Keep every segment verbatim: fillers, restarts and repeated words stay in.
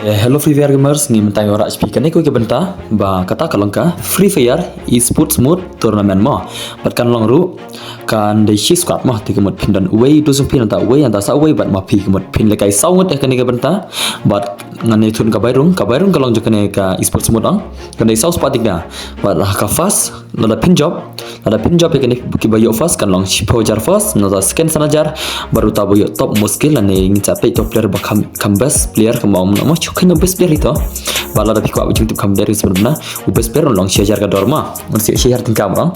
Eh, hello Free Fire gamers, ngi mynta ngi wanrah sha phi kane ka bynta ba kata ka long ka Free Fire Esports Mode Tournament mo. Bad kan long ruh kan dei shi squad mo, te ka mut phin don uwei u jong phi, nangta uwei, nangta sa uwei, bad ma phi ka mut phin lehkai saw ngut ïa kane ka bynta. Bad ngan ïathuh ka bai rung, ka bai rung ka long jong kane ka Esports Mode, ong. Kan dei saw spah tikna. Bad ha ka first, lada phin jop, lada phin jop ïa kine kiba ïoh first kan long shiphew hajar first, nangta second san hajar, bad uta ba ïoh top most kill, lane ngin sa peit uto u player ba kham, kham best player, kham ong mo, shu kham best player ito. Bad lada phi kwah ba jingtip kham player, ngin sa peit na u best player un long shi hajar ka dor mo, un shi, shi hajar tyngka mo,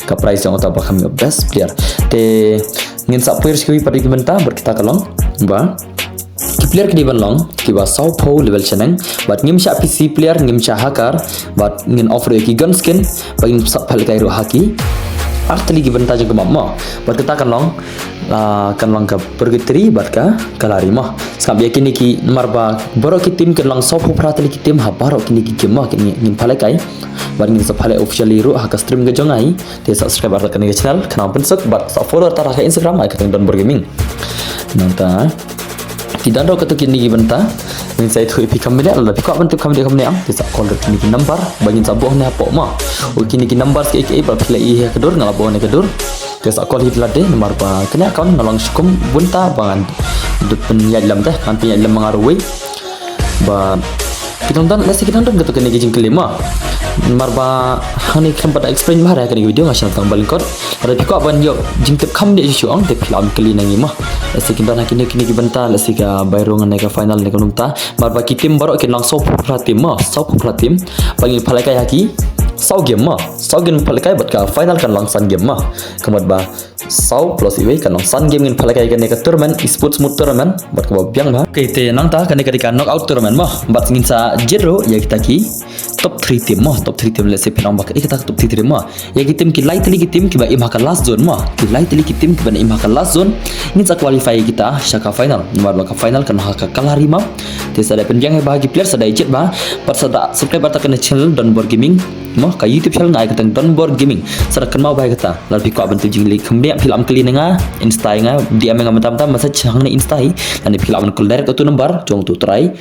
ka prize jong uta ba kham ïoh best player. Te ngin sa poi sha kiwei pat ki bynta, bad kita ka long ba ki player ki dei ban long kiba sawphew level shaneng, bad ngim shah P C player, ngim shah hacker, bad ngin offer ïa ki gun skin, bad ngin sa pynlehkai ruh ha ki artylli ki bynta jong ka map mo. Bad kata kan long, ah, kan long ka Purgatory bad ka Kalari mo. Sngap ïa kine ki, namar ba baroh ki team kan long sawphew phra tylli ki team ha baroh kine ki game mo, kine ngin pynlehkai. Bad ngin sa pynleh officially ruh ha ka stream ka jong ngi. Te subscribe artat kane ka channel, khnang pynsuk, bad sa follow artat ha ka Instagram, ai kyrteng Donbor Gaming. Nangta ki don ruh kato kine ki bynta. Ngin sa ïathuh ïa phi kham bniah, lada phi kwah ban tip kham bniah kham bniah, te sa call ruh kine ki number ba ngin sa buh hangne hapoh mo. U kine ki number kiei kiei ba phi la ïohi ha ka dur, nga la buh hangne ha ka dur. Te sa call hi lade, namar ba kane account nga long sha kum bynta ba ngan pynïaid lem te, ngan pynïaid lem ma nga ruh uwei. Ba ki dang don, lehse ki dang don kato kane ki jingkylli mo. Namar ba hangne khlem pat explain bha ha kane ka video, nga shna tang ba lyngkot. Lada phi kwah ban ïoh jingtip kham bniah shuh shuh, ong, te phi lah ban kylli na ngi mo. Lehse kin don ha kine, kine ki bynta, lehse ka bai rung ne ka final ne kumno kumta. Namar ba ki team baroh kin long sawphew phra team mo, sawphew phra team. Bad ngin pynlehkai ha ki saw game mo, saw game pynlehkai, bad ka final kan long san game mo. Ka mut ba saw plus uwei kan long san game ngin pynlehkai kane ka tournament, Esports Mode Tournament, bad kaba biang bha. Okay, te nangta kane ka dei ka knockout tournament mo, bad ngin sa jied ruh ïa kita ki top three team mo, top three team, lehse phi ong ba kaei kata ka top three team mo. Ïa ki team, ki lai tylli ki team kiba im ha ka last zone mo, ki lai tylli ki team kiba im ha ka last zone, ngin sa qualify ïa kita sha ka final. Namar ba ka final kan ha ka Kalari map. Te sa dei pynbiang bha ki player, sa dei jied bha, bad sa dei subscribe artat kane ka channel Donbor Gaming mo, ka YouTube channel nga ai kyrteng Donbor Gaming. Sa dei kynmaw bha ïa kata. Lada phi kwah ban tip jingkylli kham bniah, phi lah ban kylli na nga, Insta ïa nga, D M ïa nga mynta mynta, message hangne Insta hi. Lane phi lah ban call direct ïa uto u number jong uto u trai.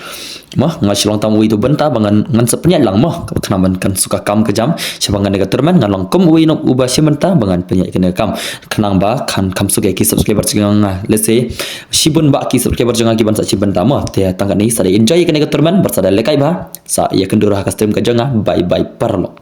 Mo, nga shu long tang uwei uto u bynta ba ngan, ngan sa pynïaid lang mo, khnang ban kan suk ka kam ka jam. Sha ba ngan ïa ka tournament ngan long kum uwei u nong uba shim bynta ba ngan pynïaid kane ka kam, khnang ba kan kham suk ïa ki subscriber jong nga. Lehse shibun bah ki subscriber jong nga ki ban sa shim bynta mo. Te tang katne, sa dei enjoy ïa kane ka tournament, bad sa dei lehkai bha. Sa ïakynduh ha ka stream ka jong nga. Bye bye paralok.